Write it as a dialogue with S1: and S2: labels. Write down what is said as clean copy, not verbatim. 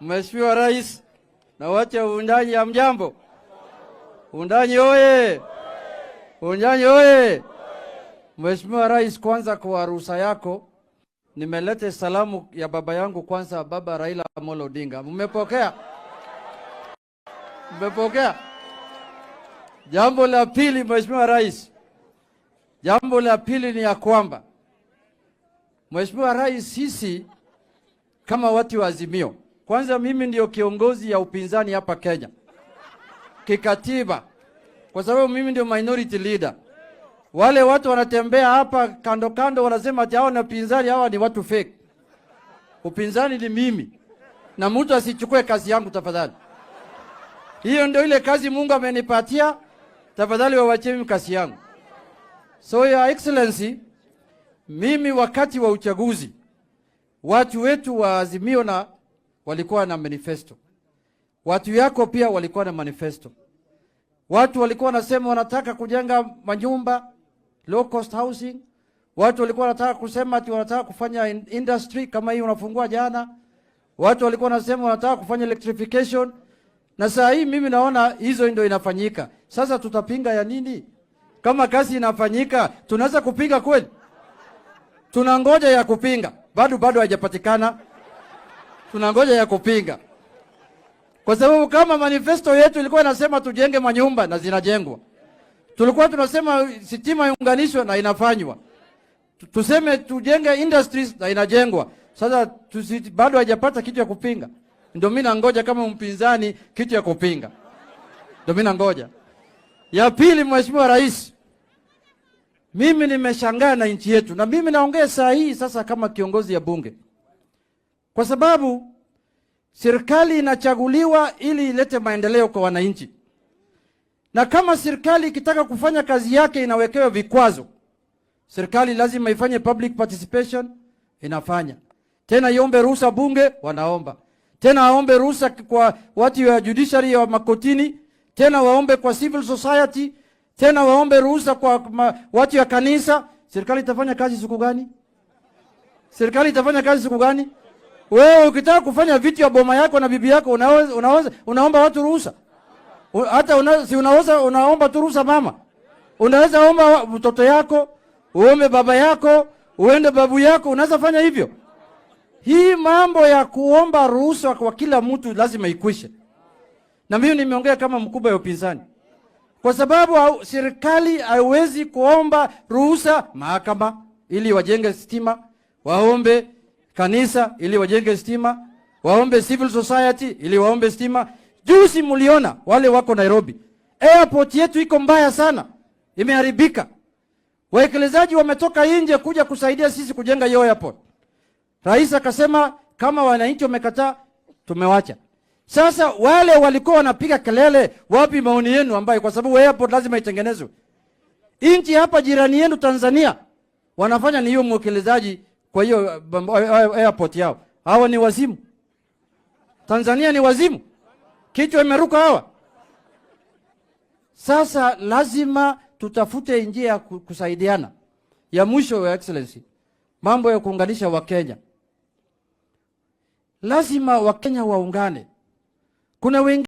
S1: Mheshimiwa Rais na watu wa Wundanyi, hamjambo? Wundanyi oye! Wundanyi oye! Mheshimiwa Rais, kwanza kwa ruhusa yako nimeleta salamu ya baba yangu kwanza, Baba Raila Amolo Odinga. Mmepokea? Mmepokea? Jambo la pili, Mheshimiwa Rais, jambo la pili ni ya kwamba, Mheshimiwa Rais, sisi kama watu wa Azimio, kwanza mimi ndio kiongozi ya upinzani hapa Kenya kikatiba, kwa sababu mimi ndio minority leader. Wale watu wanatembea hapa kando kando wanasema ati hao ni upinzani, hawa ni watu fake. Upinzani ni mimi, na mtu asichukue kazi yangu tafadhali. Hiyo ndio ile kazi Mungu amenipatia, tafadhali wawachie mimi kazi yangu. So Your Excellency, mimi wakati wa uchaguzi watu wetu wa Azimio na walikuwa na manifesto, watu yako pia walikuwa na manifesto. Watu walikuwa wanasema wanataka kujenga manyumba, low cost housing. Watu walikuwa wanataka kusema ati wanataka kufanya industry kama hii unafungua jana. Watu walikuwa wanasema wanataka kufanya electrification, na saa hii mimi naona hizo ndio inafanyika. Sasa tutapinga ya nini? Kama kazi inafanyika, tunaweza kupinga kweli? Tunangoja ya kupinga, bado haijapatikana. Tunangoja ya kupinga, kwa sababu kama manifesto yetu ilikuwa inasema tujenge manyumba na zinajengwa, tulikuwa tunasema sitima iunganishwe na inafanywa, tuseme tujenge industries na inajengwa. Sasa bado haijapata kitu ya kupinga. Ndio mimi nangoja kama mpinzani kitu ya kupinga, ndio mimi nangoja. Ya pili, Mheshimiwa Rais, mimi nimeshangaa na nchi yetu, na mimi naongea saa hii sasa kama kiongozi ya bunge, kwa sababu serikali inachaguliwa ili ilete maendeleo kwa wananchi, na kama serikali ikitaka kufanya kazi yake inawekewa vikwazo. Serikali lazima ifanye public participation, inafanya tena, iombe ruhusa bunge, wanaomba tena, aombe ruhusa kwa watu wa judiciary wa makotini, tena waombe kwa civil society, tena waombe ruhusa kwa watu wa kanisa. Serikali itafanya kazi siku gani? Serikali itafanya kazi siku gani? Wewe ukitaka kufanya vitu ya boma yako na bibi yako unaweza unaomba watu ruhusa? Hata si unaweza unaomba tu ruhusa mama. Unaweza omba mtoto yako, uombe baba yako, uende babu yako, unaweza fanya hivyo. Hii mambo ya kuomba ruhusa kwa kila mtu lazima ikwishe. Na mimi nimeongea kama mkubwa ya upinzani, kwa sababu serikali haiwezi kuomba ruhusa mahakama ili wajenge stima, waombe kanisa ili wajenge stima, waombe civil society ili waombe stima. Juzi mliona wale wako Nairobi, airport yetu iko mbaya sana, imeharibika. Waekelezaji wametoka nje kuja kusaidia sisi kujenga hiyo airport. Rais akasema kama wananchi wamekataa, tumewacha. Sasa wale walikuwa wanapiga kelele, wapi maoni yenu? Ambayo kwa sababu airport lazima itengenezwe. Nchi hapa jirani yenu Tanzania wanafanya ni hiyo mwekelezaji kwa hiyo airport yao. Hawa ni wazimu. Tanzania ni wazimu, kichwa imeruka hawa. Sasa lazima tutafute njia ya kusaidiana. Ya mwisho, Your Excellency, mambo ya kuunganisha Wakenya, lazima Wakenya waungane. Kuna wengine